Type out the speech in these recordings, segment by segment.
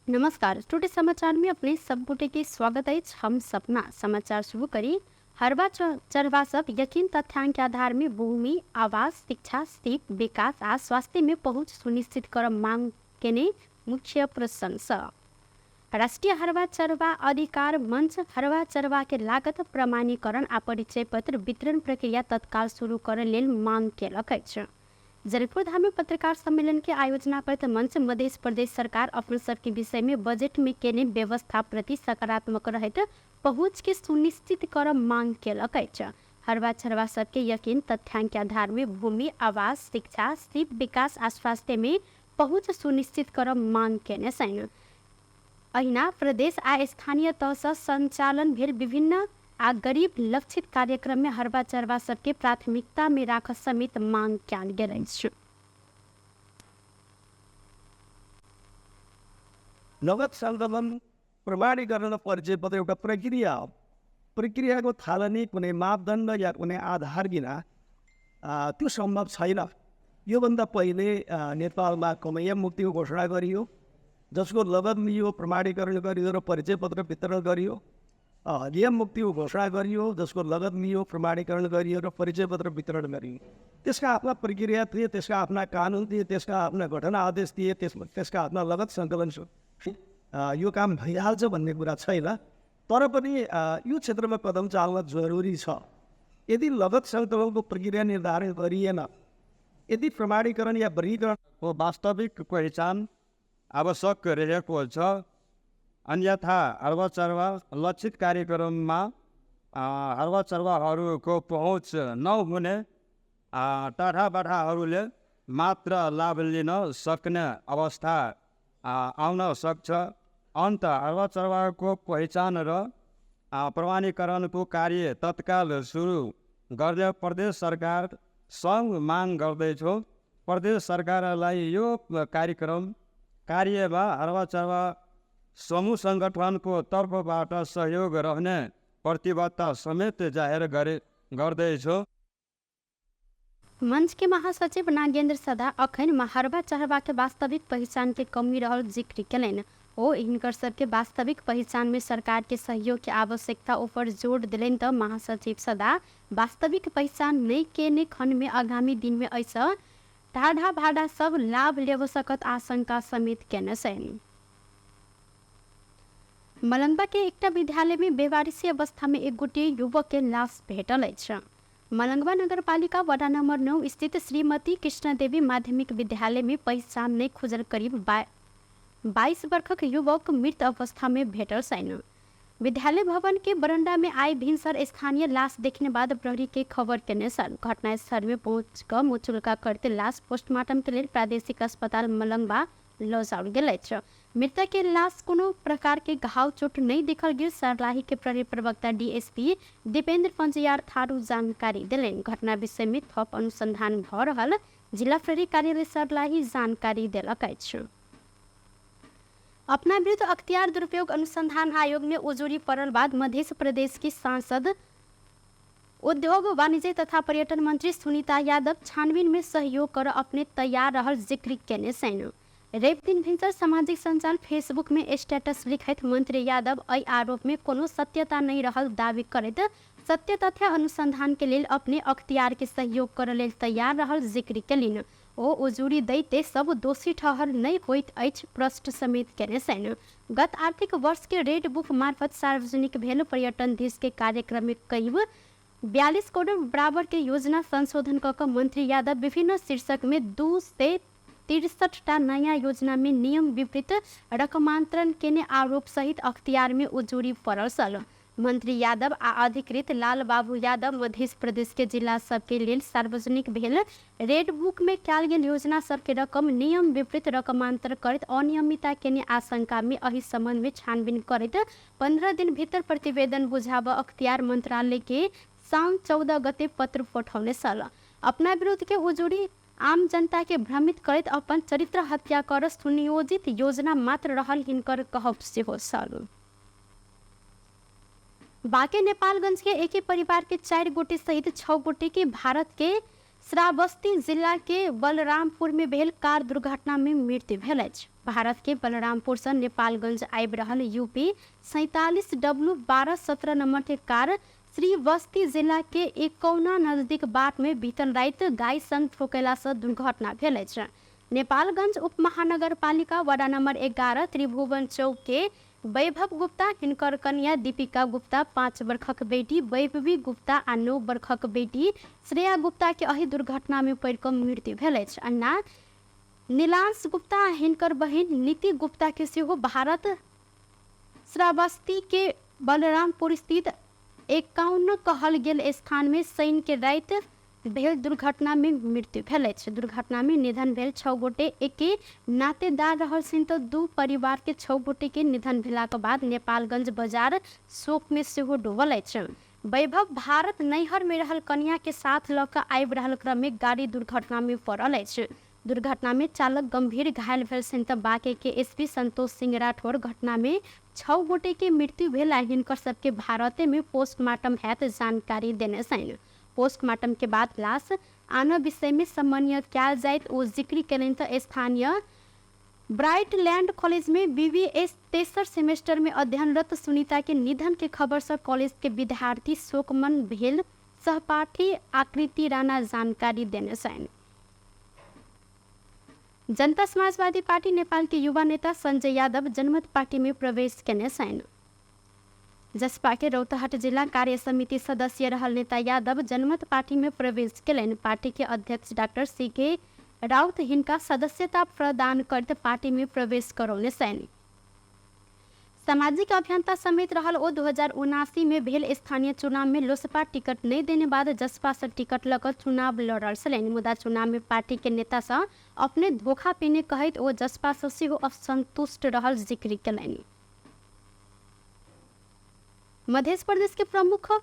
नमस्कार, टुडे समाचार में अपने सब गोटे के स्वागत अछि। हम सपना समाचार शुरू करी। हरवा चरवा सब यकीन तथ्यांक के आधार में भूमि, आवास, शिक्षा, सीप, विकास आ स्वास्थ्य में पहुंच सुनिश्चित कर मांग केने मुख्य प्रशंसा। राष्ट्रीय हरवा चरवा अधिकार मंच हरवा चरवा के लागत प्रमाणीकरण आ परिचय पत्र वितरण प्रक्रिया तत्काल शुरू करे लेल मांग केलक अछि। जनकपुर धाम में पत्रकार सम्मेलन के आयोजना करैत मंच मध्य प्रदेश सरकार अपना सबके विषय में बजट में केने व्यवस्था प्रति सकारात्मक रहैत पहुँच के सुनिश्चित कर मांग केलक अछि। हरवा चरवा सबके यकीन तथ्यांक के आधार में भूमि, आवास, शिक्षा, सीप, विकास आ स्वास्थ्य में पहुँच सुनिश्चित कर मांग केने छनि। अहिना प्रदेश आ स्थानीय तहसँ सञ्चालन भेल विभिन्न आ गरीब लक्षित कार्यक्रम में हरवा चरवा सबके प्राथमिकता में राख समेत मांग कयल गेल अछि। नगद सङ्कलन प्रमाणीकरण परिचय पत्र एउटा प्रक्रिया हो। प्रक्रियाको थालनी कुनै मापदण्ड या कुनै आधार बिना त्यो सम्भव छैन। योभन्दा पहिले नेपालमा कमैया मुक्तिको घोषणा गरियो, जसको लगत लियो, प्रमाणीकरण गरियो र परिचय पत्र वितरण गरियो। नियम मुक्तिको घोषणा गरियो, जसको लगत लियो, प्रमाणीकरण गरियो र परिचय पत्र वितरण गरियो। त्यसका आफ्ना प्रक्रिया थिए, त्यसका आफ्ना कानुन थिए, त्यसका आफ्ना गठन आदेश थिए, त्यसका आफ्ना लगत सङ्कलन यो काम भइहाल्छ भन्ने कुरा छैन, तर पनि यो क्षेत्रमा कदम चाल्न जरुरी छ। यदि लगत सङ्कलनको प्रक्रिया निर्धारण गरिएन, यदि प्रमाणीकरण या वर्गीकरण को वास्तविक पहिचान आवश्यक रहेको छ, अन्यथा हरवा चरवा लक्षित कार्यक्रममा हरवा चरवाहरूको पहुँच नहुने, टाढा बाठाहरूले मात्र लाभ लिन सक्ने अवस्था आउन सक्छ। अन्त हरवा चरवाको पहिचान र प्रमाणीकरणको कार्य तत्काल सुरु गर्ने प्रदेश सरकार सँग माग गर्दैछौँ। प्रदेश सरकारलाई यो कार्यक्रम कार्यमा हरवा चरवा समूह सङ्गठनको तर्फबाट सहयोग रहने प्रतिबद्धता समेत जाहेर गर्दैछु। मंच के महासचिव नागेन्द्र सदा अखन हरवा चरवा के वास्तविक पहिचान के कमी रहल जिक्र केलनि। ओ हिनकर सबके वास्तविक पहिचान में सरकार के सहयोग के आवश्यकता ऊपर जोर दिलनि। त महासचिव सदा वास्तविक पहिचान नहीं केने खंड में आगामी दिन में ऐसा ढाढा भाडा सब लाभ लेब सकत आशंका समेत केने छनि। मलंगवा के एकटा विद्यालय में बेवारिसी अवस्था में एक गोटे युवक के लाश भेटल अछि। मलंगवा नगरपालिका वडा नंबर 9 स्थित श्रीमती कृष्णदेवी माध्यमिक विद्यालय में पहिचान नहीं खुजल करीब 22 वर्षक युवक मृत अवस्था में भेटल छनि। विद्यालय भवन के बरंडा में आइ भिनसर स्थानीय लाश देखने बाद प्रहरी के खबर केने छल। घटनास्थल में पहुँच कऽ मुचुल्का करते लाश पोस्टमार्टम के लेल प्रादेशिक अस्पताल मलंगवा लऽ जाओल गेल अछि। मृतक के लाश कोनो प्रकार के घाव चोट नहीं देखल गेल सर्लाही के प्रहरी प्रवक्ता डीएसपी दीपेंद्र पंजियार थारू जानकारी देलनि। घटना विषय में थप अनुसंधान भऽ रहल जिला प्रहरी कार्यालय सर्लाही जानकारी देलक अछि। अपना विरुद्ध अख्तियार दुरुपयोग अनुसंधान आयोग में उजुरी पड़ल बाद मध्य प्रदेश की सांसद उद्योग वाणिज्य तथा पर्यटन मंत्री सुनीता यादव छानबीन में सहयोग कर अपने तैयार रहल जिक्र केने छनि। रवि दिन भिनसर सामाजिक सञ्जाल फेसबुक में स्टेटस लिखैत मंत्री यादव एहि आरोप में कोनो सत्यता नहीं रहल दावी करैत सत्य तथ्य अनुसंधान के लेल अपने अख्तियार के सहयोग कर लेल तैयार रहल जिक्र केलनि। ओ उजुरी दैते सब दोषी ठहर नहीं होइत अछि प्रश्न समेत केने छनि। गत आर्थिक वर्ष के रेड बुक मार्फत सार्वजनिक भेल पर्यटन देश के कार्यक्रम में करीब 42 करोड़ बराबर के योजना संशोधन कऽ कऽ मंत्री यादव विभिन्न शीर्षक में 263 टा नया योजना में नियम विपरीत रकमांतरण केने आरोप सहित अख्तियार में उजुरी पड़ल छल। मंत्री यादव आ अधिकृत लाल बाबू यादव मध्य प्रदेश के जिला सबके लेल सार्वजनिक भेल रेड बुक में कयल गेल योजना सबके रकम नियम विपरीत रकमांतर करैत अनियमितता केने आशंका में एहि संबंध में छानबीन करैत 15 दिन भीतर प्रतिवेदन बुझाब अख्तियार मंत्रालय के साउन 14 गते पत्र पठौने छल। अपना विरुद्ध के उजुरी आम जनता के भ्रमित करैत अपन चरित्र हत्या कर सुनियोजित योजना मात्र रहल हिनकर कहब सेहो छल। बाँके नेपालगंज के एक ही परिवार के 4 गोटे सहित 6 गोटे के भारत के श्रावस्ती जिला के बलरामपुर में भेल कार दुर्घटना में मृत्यु भेल अछि। भारत के बलरामपुर से नेपालगंज आबि रहल यूपी 47 W 1217 number के कार श्रीवस्ती जिला के एकौना नजदीक बाट में बीतल राति गाय संग ठोकेला से दुर्घटना भेल अछि। नेपालगंज उप महानगरपालिका वार्ड नंबर 11 त्रिभुवन चौक के वैभव गुप्ता, हिनकर कन्या दीपिका गुप्ता, 5 वर्षक बेटी वैभवी गुप्ता आ 9 वर्षक बेटी श्रेया गुप्ता के एहि दुर्घटना में पड़ि कऽ मृत्यु भेल अछि। अन्ना नीलांश गुप्ता, हिनकर बहिन नीति गुप्ता के सेहो भारत श्रावस्ती के बलरामपुर स्थित 51 कहल गेल स्थान में शनि के राति भेल दुर्घटना में मृत्यु भेल अछि। दुर्घटना में निधन भेल 6 गोटे एके नातेदार रहल छनि तऽ 2 परिवार के 6 गोटे के निधन भेलाक बाद नेपालगंज बाजार शोक में सेहो डूबल अछि। वैभव भारत नैहर में रहल कन्या के साथ लऽ कऽ आबि रहल क्रम में गाड़ी दुर्घटना में पड़ल अछि। दुर्घटना में चालक गंभीर घायल भेल छनि तऽ बांके के एसपी संतोष सिंह राठौर घटना में 6 गोटे के मृत्यु भेल आ हिनकर सबके भारते में पोस्टमार्टम हैत जानकारी देने छनि। पोस्टमार्टम के बाद लाश आन विषय में समन्वय कयल जाइत ओ जिक्र केलनि तऽ स्थानीय ब्राइट लैंड कॉलेज में बीबीएस तेसर सेमेस्टर में अध्ययनरत सुनीता के निधन के खबर से कॉलेज के विद्यार्थी शोकमन भेल सहपाठी आकृति राणा जानकारी देने छनि। जनता समाजवादी पार्टी नेपाल के युवा नेता संजय यादव जनमत पार्टी में प्रवेश केने छनि। जसपा के रौतहट जिला कार्य समिति सदस्य रहल नेता यादव जनमत पार्टी में प्रवेश केलनि। पार्टी के अध्यक्ष डॉक्टर सी के राउत हिनका सदस्यता प्रदान करते पार्टी में प्रवेश करौने छनि। सामाजिक अभियंता समेत रहल ओ 2079 में भेल स्थानीय चुनाव में लोसपा टिकट नहीं देने बाद जसपा से टिकट लऽ कऽ चुनाव लड़ल छलनि। मुदा चुनाव में पार्टी के नेता से अपने धोखा पीने कहैत ओ जसपा से सेहो असंतुष्ट रहल जिक्र केलनि। मध्य प्रदेश के प्रमुख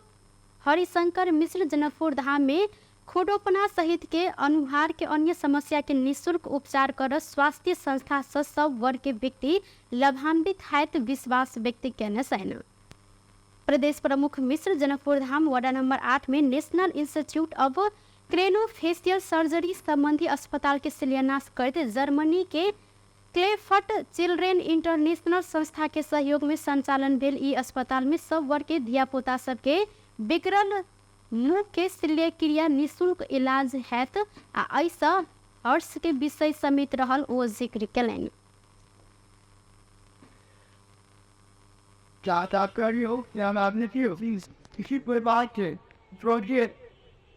हरिशंकर मिश्र जनकपुर धाम में खोडोपना सहित के अनुहार के अन्य समस्या के निःशुल्क उपचार कर स्वास्थ्य संस्था से सब वर्ग के व्यक्ति लाभान्वित हैत विश्वास व्यक्त केने छनि। प्रदेश प्रमुख मिश्र जनकपुर धाम वार्ड नंबर 8 में national institute of craniofacial surgery संबंधी अस्पताल के शिलान्यास करते जर्मनी के क्लेफट चिल्ड्रेन इंटरनेशनल संस्था के सहयोग में संचालन भेल ई अस्पताल में सब वर्ग के धियापुता सबके बिगड़ल मुँह के शल्यक्रिया निःशुल्क इलाज हैत आ एहिसँ हर्ष के विषय समेत रहल ओ जिक्र केलनि। किसी प्रकार के प्रोजेक्ट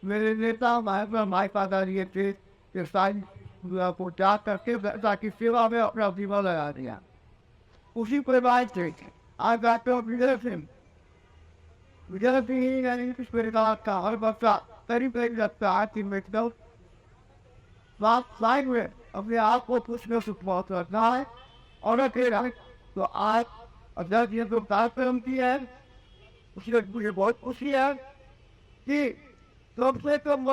मेरे नेता भाई पाता दिए थे को त्याग करके जनता की सेवा में अपना जीवन लगा दिया। उसी प्रकार से आज डॉक्टर विजय सिंह यानी इस प्रकार का हर बच्चा करीब करीब लगता है कि मेडिकल लाइन में अपने आप को कुछ न कुछ बहुत रखना है और अकेला तो आज अध्यक्ष ये जो कार्यक्रम किया है उसमें मुझे बहुत खुशी है कि कम से कम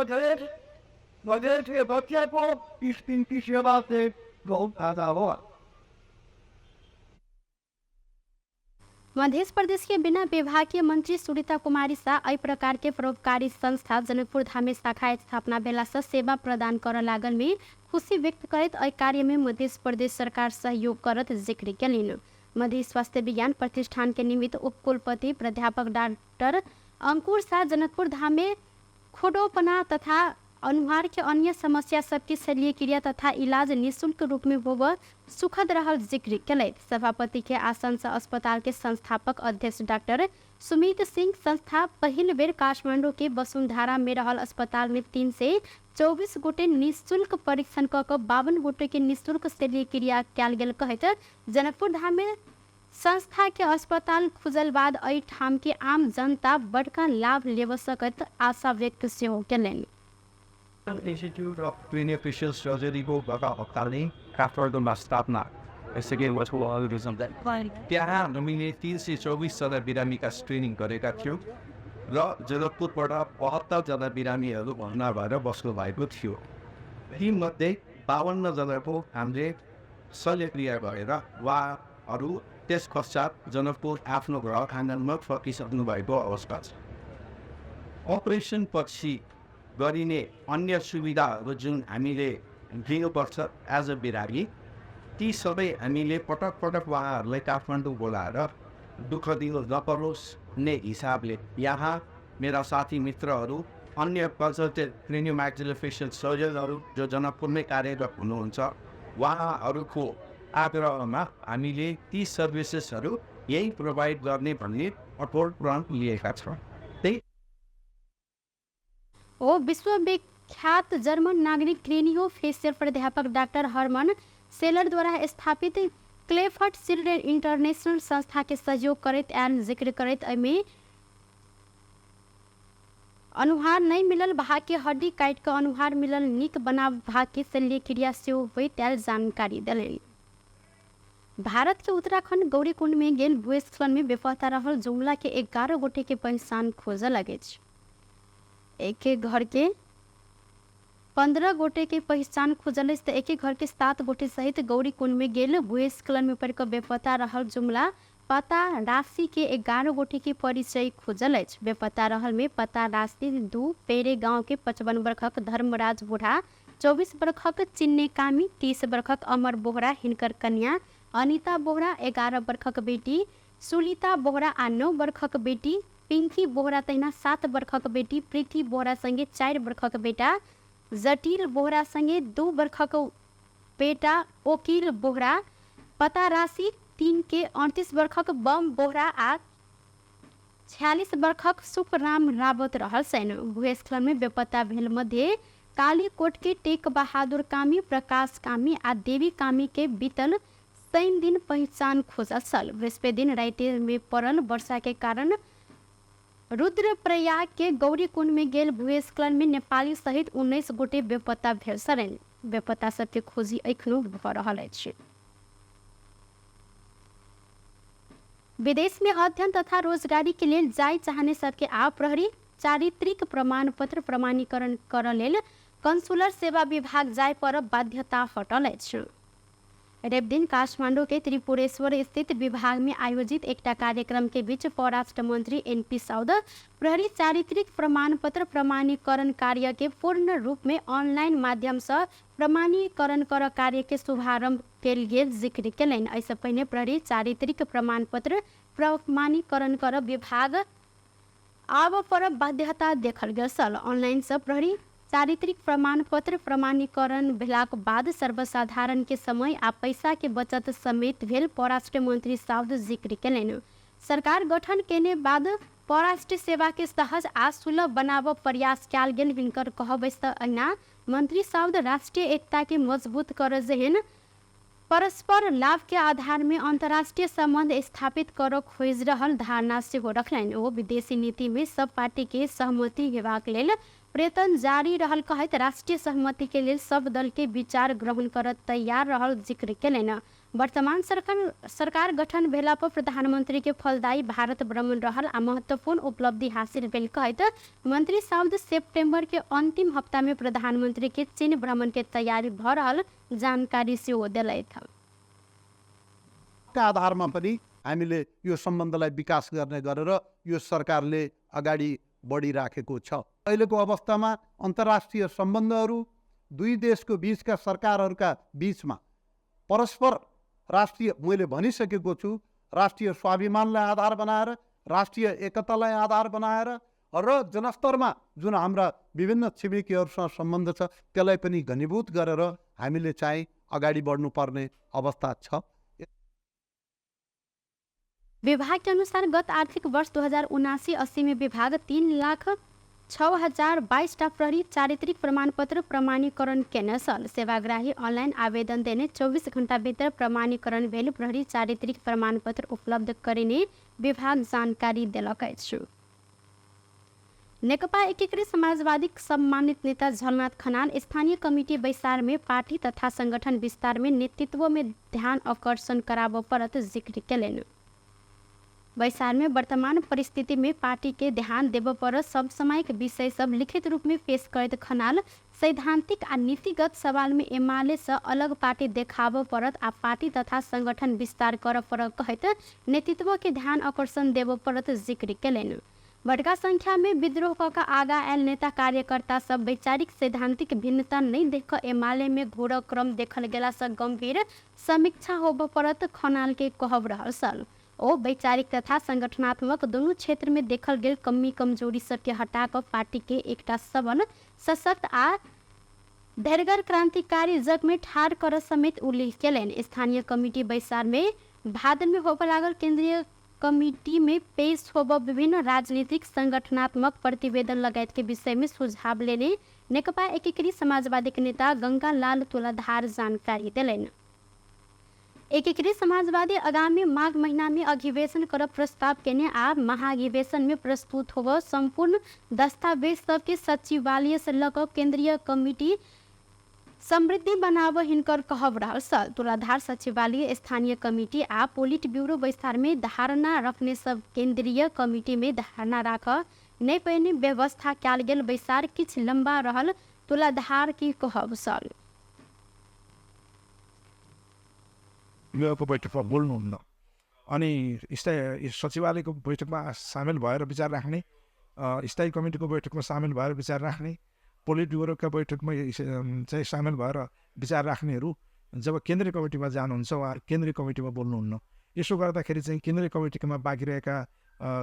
मधेश के बच्चे को इस दिन की सेवा से बहुत फायदा हुआ। मध्य प्रदेश के बिना विभागीय मंत्री सुनीता कुमारी शाह एहि प्रकार के परोपकारी संस्था जनकपुर धाम में शाखा स्थापना भेला से सेवा प्रदान कर लागल में खुशी व्यक्त करैत एहि कार्य में मध्य प्रदेश सरकार सहयोग करत जिक्र केलनि। मध्य स्वास्थ्य विज्ञान प्रतिष्ठान के निमित्त उपकुलपति प्राध्यापक डॉक्टर अंकुर शाह जनकपुर धाम में खोडोपना तथा अनुहार के अन्य समस्या सबके शल्यक्रिया तथा इलाज निःशुल्क रूप में होब सुखद रहल जिक्र केलथि। सभापति के आसन से अस्पताल के संस्थापक अध्यक्ष डॉक्टर सुमित सिंह संस्था पहिल बेर काठमांडू के वसुंधरा में रहल अस्पताल में 324 गोटे निःशुल्क परीक्षण कऽ कऽ 52 गोटे के निःशुल्क शल्यक्रिया कयल गेल कहैत जनकपुर धाम में संस्था के अस्पताल खुजल बाद एहि ठाम के आम जनता बड़का लाभ लेबऽ सकत आशा व्यक्त सेहो केलनि। इन्स्टिट्युट अफ क्रेनियोफेसियल सर्जरीको हप्ताले काठमाडौँमा स्थापना त्यहाँ हामीले 324 जना बिरामीका स्क्रिनिङ गरेका थियौँ र जनकपुरबाट 72 जना बिरामीहरू भर्ना भएर बस्नु भएको थियो। तीमध्ये 52 जनाको हामीले शल्यक्रिया गरेर उहाँहरू त्यस पश्चात जनकपुर आफ्नो घर आँगनमा फर्किसक्नु भएको अवस्था छ। अपरेसन पछि गरिने अन्य सुविधाहरू जुन हामीले दिनुपर्छ एज अ बिरामी, ती सबै हामीले पटक पटक उहाँहरूलाई काठमाडौँ बोलाएर दुःख दिनु नपरोस् भन्ने हिसाबले यहाँ मेरा साथी मित्रहरू, अन्य कन्सल्टेन्ट क्रेनियोम्याक्सिलोफेसियल सर्जनहरू जो जनकपुरमै कार्यरत हुनुहुन्छ, उहाँहरूको आग्रहमा हामीले ती सर्भिसेसहरू यहीँ प्रोभाइड गर्ने भन्ने कठोर प्रण लिएका छौँ। त्यही ओ विश्वविख्यात जर्मन नागरिक क्रेनियो फेसियल प्राध्यापक डाक्टर हरमन सेलरद्वारा स्थापित क्लेफर्ट चिल्ड्रेन इंटरनेशनल संस्था के सहयोग करैत आयल जिक्र करैत एहिमे अनुहार नहि मिलल भाग के हड्डी काटि कऽ अनुहार मिलल नीक बनाब भाग के शल्यक्रिया सेहो होइत आयल जानकारी देलनि। भारत के उत्तराखंड गौरीकुंड में गेल भूस्खलन में बेपत्ता रहल जुमला के 11 गोटे के पहचान खोजल अछि। एक एक घर के 15 गोटे के पहचान खोजल अछि तऽ एक एक घर के 7 गोटे सहित गौरीकुंड में गेल भूस्खलन में पड़ि कऽ बेपत्ता रहल जुमला पता राशि के 11 गोटे के परिचय खोजल अछि। बेपत्ता रहल में पता राशि 2 पेरे गांव के 55 बरखक धर्मराज बूढ़ा, 24 बरखक चिन्ने कामी, 30 बरखक अमर बोहरा, हिनकर कन्या अनिता बोहरा, 11 बरखक बेटी सुलिता बोहरा आ 9 बरखक बेटी पिंकी बोहरा, तहिना 7 बरखक बेटी प्रीति बोहरा संगे 4 बरखक बेटा जटिल बोहरा संगे 2 बरखक बेटा ओकील बोहरा, पता राशि 3 के 38 बरखक बम बोहरा आ 46 बरखक सुखराम रावत रहल छनि। भूस्खलन में बेपत्ता भेल मध्ये कालीकोट के टेक बहादुर कामी, प्रकाश कामी आ देवी कामी के बीतल शनि दिन पहचान खोजल छल। बृहस्पति दिन राति में पड़ल वर्षा के कारण रुद्रप्रयाग के गौरीकुंड में गेल भूस्खलन में नेपाली सहित 19 गोटे बेपत्ता भेल छलनि। बेपत्ता सबके खोजी एखनो भऽ रहल अछि। विदेश में अध्ययन तथा रोजगारी के लेल जाय चाहने सबके आ प्रहरी चारित्रिक प्रमाण पत्र प्रमाणीकरण करऽ लेल कंसुलर सेवा विभाग जाय पर बाध्यता हटल अछि। रवि दिन काठमांडू के त्रिपुरेश्वर स्थित विभाग में आयोजित एकटा कार्यक्रम के बीच परराष्ट्र मंत्री एनपी साउद प्रहरी चारित्रिक प्रमाण पत्र प्रमाणीकरण कार्य के पूर्ण रूप में ऑनलाइन माध्यम से प्रमाणीकरण कर कार्य के शुभारंभ कयल गेल जिक्र केलनि। एहिसँ पहिने प्रहरी चारित्रिक प्रमाण पत्र प्रमाणीकरण कर विभाग आब पर बाध्यता देखल गेल छल। ऑनलाइन से प्रहरी चारित्रिक प्रमाण पत्र प्रमाणीकरण भेलाक बाद सर्वसाधारण के समय आ पैसा के बचत समेत भेल परराष्ट्र मंत्री साउद जिक्र केलनि। सरकार गठन केने बाद परराष्ट्र सेवा के सहज आ सुलभ बनाबऽ प्रयास कयल गेल हिनकर कहब अछि। तऽ अहिना मंत्री साउद राष्ट्रीय एकता के मजबूत करऽ जेहन परस्पर लाभ के आधार में अंतर्राष्ट्रीय संबंध स्थापित करऽ खोजि रहल धारणा सेहो रखलनि। ओ विदेशी नीति में सब पार्टी के सहमति हेबाक लेल प्रयत्न जारी रहल कहैत राष्ट्रीय सहमति के लेल सब दल के विचार ग्रहण करऽ तैयार रहल जिक्र केलनि। वर्तमान सरकार गठन भेला पर प्रधानमंत्री के फलदायी भारत भ्रमण रहल आ महत्वपूर्ण उपलब्धि हासिल भेल कहैत मंत्री साउद सेप्टेम्बर के अंतिम हफ्ता में प्रधानमंत्री के चीन भ्रमण के तैयारी भऽ रहल जानकारी सेहो देलथि। का आधारमा पनि हामीले यो सम्बन्धलाई विकास गर्ने गरेर यो सरकारले अगाडि बढिराखेको छ। अहिलेको अवस्थामा अन्तर्राष्ट्रिय सम्बन्धहरू दुई देशको बीचका सरकारहरूका बीचमा परस्पर राष्ट्रिय, मैले भनिसकेको छु, राष्ट्रिय स्वाभिमानलाई आधार बनाएर, राष्ट्रिय एकतालाई आधार बनाएर र जनस्तरमा जुन हाम्रा विभिन्न छिमेकीहरूसँग सम्बन्ध छ त्यसलाई पनि घनीभूत गरेर हामीले चाहिँ अगाडि बढ्नुपर्ने अवस्था छ। विभाग के अनुसार गत आर्थिक वर्ष 2079-80 में विभाग 3,06,022 टा प्रहरी चारित्रिक प्रमाणपत्र प्रमाणीकरण केने छल। सेवाग्राही ऑनलाइन आवेदन देने 24 घंटा भीतर प्रमाणीकरण भेल प्रहरी चारित्रिक प्रमाणपत्र उपलब्ध करेने विभाग जानकारी देलक अछि। नेकपा एकीकृत समाजवादी सम्मानित नेता झलनाथ खनाल स्थानीय कमिटी बैसार में पार्टी तथा संगठन विस्तार में नेतृत्व में ध्यान आकर्षण कराबऽ पड़त जिक्र केलनि। बैसार में वर्तमान परिस्थिति में पार्टी के ध्यान देबऽ पड़त समसामयिक विषय सब लिखित रूप में पेश करैत खनाल सैद्धांतिक आ नीतिगत सवाल में एमाले से अलग पार्टी देखाबऽ पड़त आ पार्टी तथा संगठन विस्तार करऽ पड़त कहैत नेतृत्व के ध्यान आकर्षण देबऽ पड़त जिक्र केलनि। बड़का संख्या में विद्रोह कऽ के आगा आयल नेता कार्यकर्ता सब वैचारिक सैद्धांतिक भिन्नता नहि देख कऽ एमाले में घोर क्रम देखल गेला से गंभीर समीक्षा होबऽ पड़त खनाल के कहब रहल छल। ओ वैचारिक तथा संगठनात्मक दुनू क्षेत्र में देखल गेल कमी कमजोरी सबके हटा कऽ पार्टी के एकटा सबल, सशक्त आ धैर्यगर क्रांतिकारी जग में ठाढ़ करऽ समेत उल्लेख केलनि। स्थानीय कमिटी बैसार में भादर में होबऽ लागल केंद्रीय कमिटी में पेश होबऽ विभिन्न राजनीतिक संगठनात्मक प्रतिवेदन लगायत के विषय में सुझाव लेने नेकपा एकीकृत समाजवादी के नेता गंगा लाल तुलाधार जानकारी देलनि। एकीकृत समाजवादी आगामी माघ महीना में अधिवेशन करब प्रस्ताव केने आ महाधिवेशन में प्रस्तुत होबऽ संपूर्ण दस्तावेज सबके सचिवालय से लऽ कऽ केंद्रीय कमिटी समृद्धि बनाबऽ हिनकर कहब रहल छल। तुलाधार सचिवालय स्थानीय कमिटी आ पोलिट ब्यूरो बैसार में धारणा रखने सब केंद्रीय कमिटी में धारणा राख नहि पहिने व्यवस्था कयल गेल बैसार किछु लंबा रहल तुलाधार की कहब छल। ब्युरोको बैठकमा बोल्नुहुन्न अनि स्थायी सचिवालयको बैठकमा सामेल भएर विचार राख्ने, स्थायी कमिटीको बैठकमा सामेल भएर विचार राख्ने, पोलिट ब्युरोका बैठकमा चाहिँ सामेल भएर विचार राख्नेहरू जब केन्द्रीय कमिटीमा जानुहुन्छ उहाँहरू केन्द्रीय कमिटीमा बोल्नुहुन्न। यसो गर्दाखेरि चाहिँ केन्द्रीय कमिटीमा बाँकी रहेका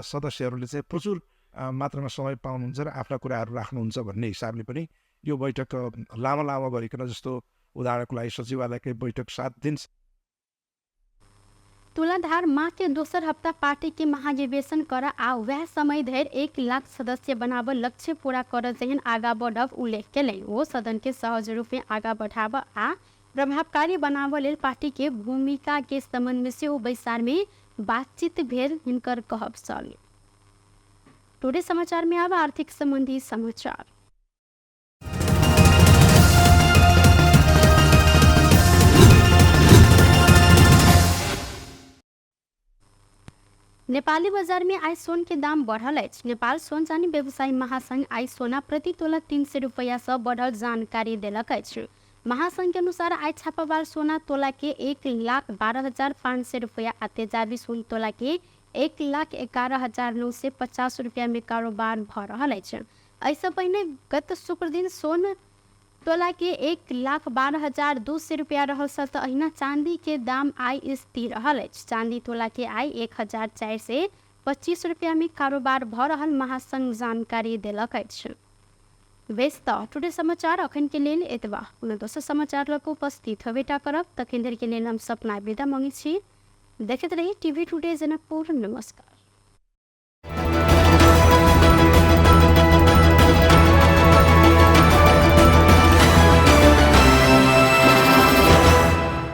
सदस्यहरूले चाहिँ प्रचुर मात्रामा समय पाउनुहुन्छ र आफ्ना कुराहरू राख्नुहुन्छ भन्ने हिसाबले पनि यो बैठक लामो लामो गरिकन, जस्तो उदाहरणको लागि सचिवालयकै बैठक 7 दिन। तुलाधार माह के दोसर हप्ता पार्टी के महाधिवेशन कर आ वह समय धरि 1 लाख सदस्य बनाब लक्ष्य पूरा कर जेहन आगा बढ़ब उल्लेख केलनि। ओ सदन के सहज रूप में आगा बढ़ाब आ प्रभावकारी बनाबऽ लेल पार्टी के भूमिका के संबंध में सेहो बैसार में बातचीत भेल हिनकर कहब छल। टुडे समाचार में आब आर्थिक संबंधी समाचार। नेपाली बजार में आइ सोन के दाम बढ़ल अछि। नेपाल सोन चानी व्यवसायी महासंघ आइ सोना प्रति तोला 300 रुपैया से बढ़ल जानकारी देलक अछि। महासंघ के अनुसार आइ छापावाल सोना तोला के 1,12,500 रुपैया आ तेजाबी सोन तोला के 1,11,950 रुपैया में कारोबार भ रहल अछि। एहिसँ पहिने गत शुक्र दिन सोन तोला के 1,12,200 रुपैया रहल छल तऽ अहिना चांदी के दाम आइ स्थिर रहल अछि। चांदी तोला के आइ 1,425 रुपैया में कारोबार भ रहल महासंघ जानकारी देलक अछि। बेस तऽ टुडे समाचार अखन के लेल एतबा। कोनो दोसर समाचार लऽ कऽ उपस्थित होबेटा करब। तखन धरि के लेल हम सपना विदा मांगै छी। देखैत रही टीवी टुडे जनकपुर। नमस्कार।